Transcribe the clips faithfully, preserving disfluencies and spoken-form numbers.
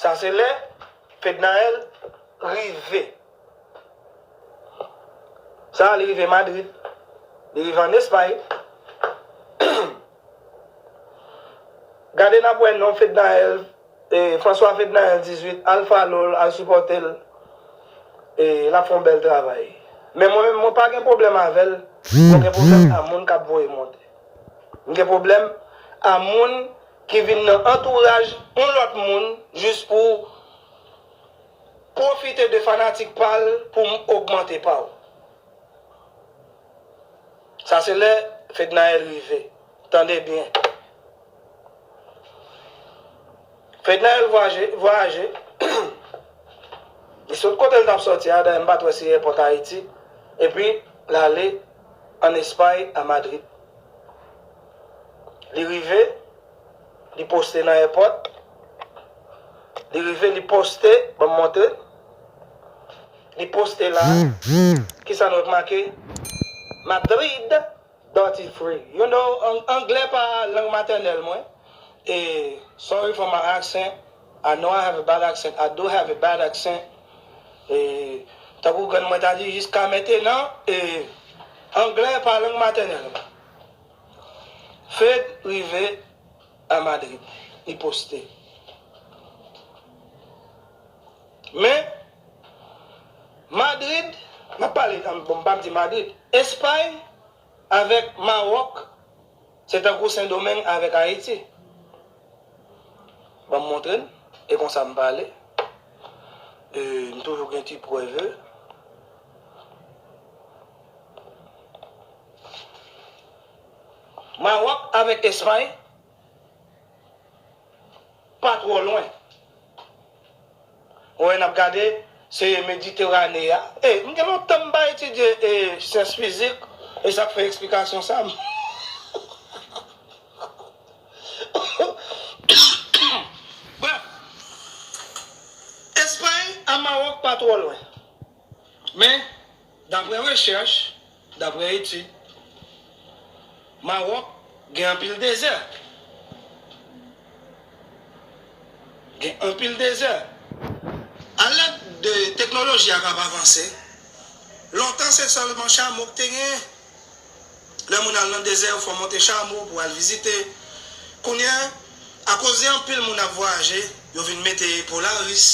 Sa se lè Fednaelle rive. Sa, li rive Madrid. Li rive ann Espay. Gade, n ap wè non Fednaelle, e, François Fednaelle dizuit, al follow l, al sipòte l. E, l ap fè yon bèl travay. Men mwen menm, mwen pa gen pwoblèm avè l. Mwen gen pwoblèm a moun k ap voye monte. M gen pwoblèm a moun ki vin nan antouraj yon lòt moun jis pou pwofite de fanatik pa l pou m ogmante pa w. Sa se lè Fednaelle rive. Tande byen. Fednaelle vwaje, vwayaje. Li sot kote l t ap sòti a, dayè m pa t wè si èpòt Ayiti. Epi, l ale ann Espay, a Madrid. Li rive, li poste nan èpòt. Li rive, li poste, ban m montre. Li poste la. Kisa nou wè k make? Madrid, duty free. You know, ang-, anglè pa lang matènèl mwen. E, sorry for my accent. I know I have a bad accent. I do have a bad accent. E, tankou grann mwen ta di, jiska mentenan, e, anglè pa lang matènèl mwen. Fed rive a Madrid. Li poste. Men, Madrid, m ap pale, bon, m p ap di Madrid. Espay avèk Mawòk, se tankou Sendomeng avèk Ayiti. Ban m montre n, e konsa m pale. E, m toujou gen ti prèv. Mawòk avèk Espay pa twò lwen. Ou wè, n ap gade, se Mediterane a. E, m gen lontan m pa etidye, e, syans fizik, e sa k fè eksplikasyon sa. Brèf, Espay a Mawòk pa twò lwen. Men, daprè rechèch, daprè etid, Mawòk gen anpil dezè. Gen anpil dezè. Alèd de teknoloji a k ap avanse, lontan se sèlman chamo k te genyen. Lè moun al nan dezè, yo fè w monte chamo pou w al vizite. Kounye a, akoz de anpil moun ap vwayaje, yo vin mete Polaris,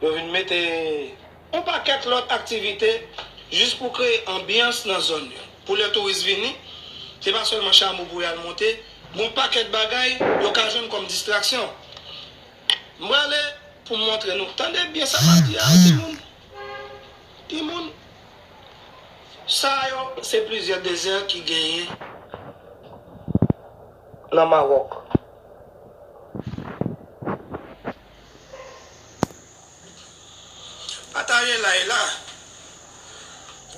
yo vin mete yon pakèt lòt aktivite jis pou kreye anbyans nan zòn yo. Pou lè touris vini, se pa sèlman chamo pou y al monte, gon pakèt bagay yo ka jwenn kòm distraksyon. M prale pou m montre nou. Tande byen sa m ap di a, timoun. Timoun. Sa yo, se plizyè dezè ki genyen nan Mawòk. Pataje live la.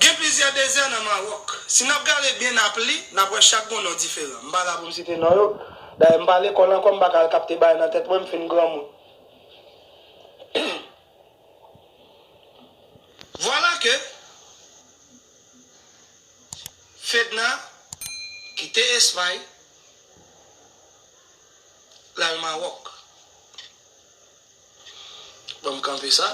Gen plizyè dezè nan Mawòk. Si n ap gade byen, n ap li, n ap wè chak gon non diferan. M pa la pou m site non yo. Dayè, m pa lekòl ankò, m pa ka al kapte bagay nan tèt mwen, m fin granmoun. Vwala ke Fedna kite Espay, l al Mawòk. Ban m kanpe sa.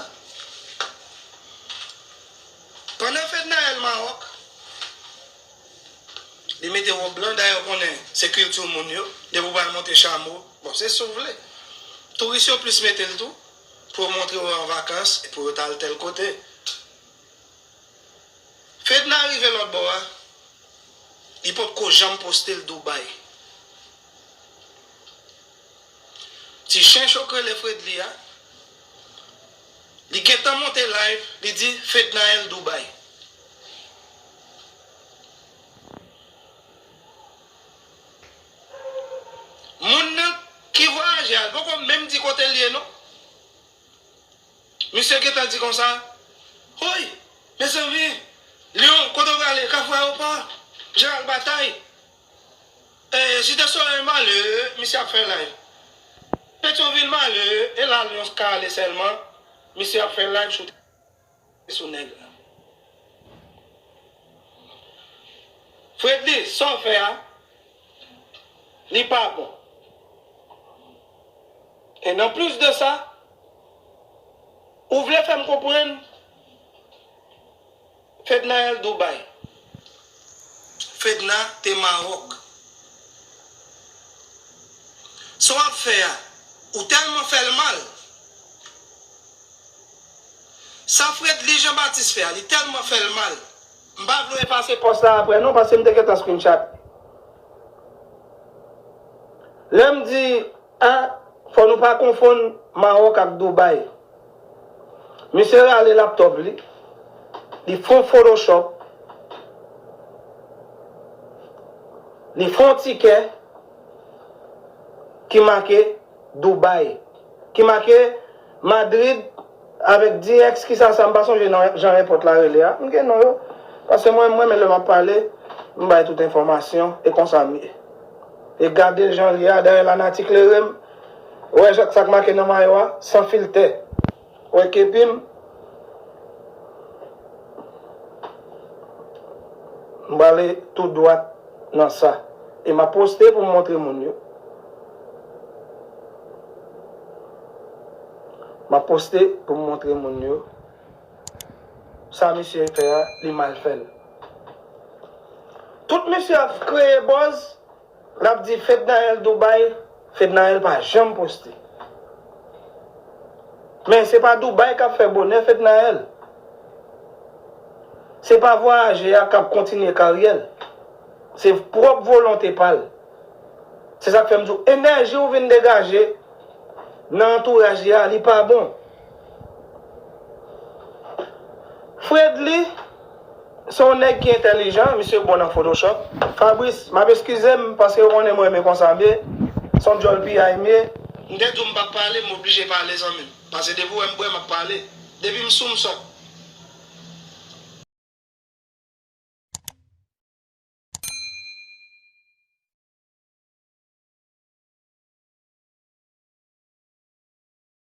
Pandan Fedna al Mawòk, li mete wòb blan, dayè w konnen se kilti moun yo, depi w pral monte chamo, bon, se si w vle. Touris yo plis mete l tou, pou yo montre w an vakans, e pou yo t al tèl kote. Fedna rive lòt bò a, li potko janm poste l Dubai. Ti chen cho k rele Fredly a, li gentan monte live, li di Fednaelle Dubai. Moun nan ki vwayaje a, li poko menm di kote l ye non. Misye gentan di konsa, "Woy, mezanmi, Lyon, kote w prale? Kafou Ayewopò, Jeneral Batay. E, Site Solèy malere, misye ap fè live. Petyonvil malere, e la Lyon ka ale sèlman, misye ap fè live sou, sou nèg la." Fredly, sa w fè a, li pa bon. E nan plis de sa, Ou vle fè m konprann Fednaelle Dubaï. Fedna te Mawòk. Sa w ap fè a, ou tèlman fè l mal. Sa Fredly Jean Baptiste fè a, li tèlman fè l mal. M pa vle efase pòs la apre non, paske m te gentan screenshot. Lè m di a, fò nou pa konfonn Mawòk ak Dubaï. Misye rale laptop li, li fè yon Photoshop, li fè yon tikè ki make Dubaï, ki make Madrid avèk D X, kisa sa, m pa sonje nan jan èpòt la rele a. M gen non yo. Paske mwen, mwen menm lè m ap pale, m bay tout enfòmasyon, e konsa m ye. E gade jan l ye a, dayè lanati klere m. Ou wè sa k make nan mayo a, san filtè. Ou wè kepi m, m prale tou dwat nan sa. E m ap poste pou m montre moun yo. M ap poste pou m montre moun yo. Sa misye fè a, li mal fè l. Tout misye ap kreye buzz, l ap di Fednaelle Dubaï, Fednaelle pa janm poste. Men se pa Dubaï k ap fè bonè Fednaelle. Se pa vwayaje a k ap kontinye karyè l. Se pwòp volonte pa l. Se sa k fè m di w, enèji ou vin degaje nan antouraj li a, li pa bon. Fredly, se yon nèg ki entèlijan, misye bon nan Photoshop. Fabrice, m ap eskize m, paske ou konnen mwen renmen konsa m ye. Se yon djòl piyay m ye. M te di w m p ap pale, m oblije pale, zanmi m. Paske depi w wè m bwè, m ap pale. Depi m sou, m sòt.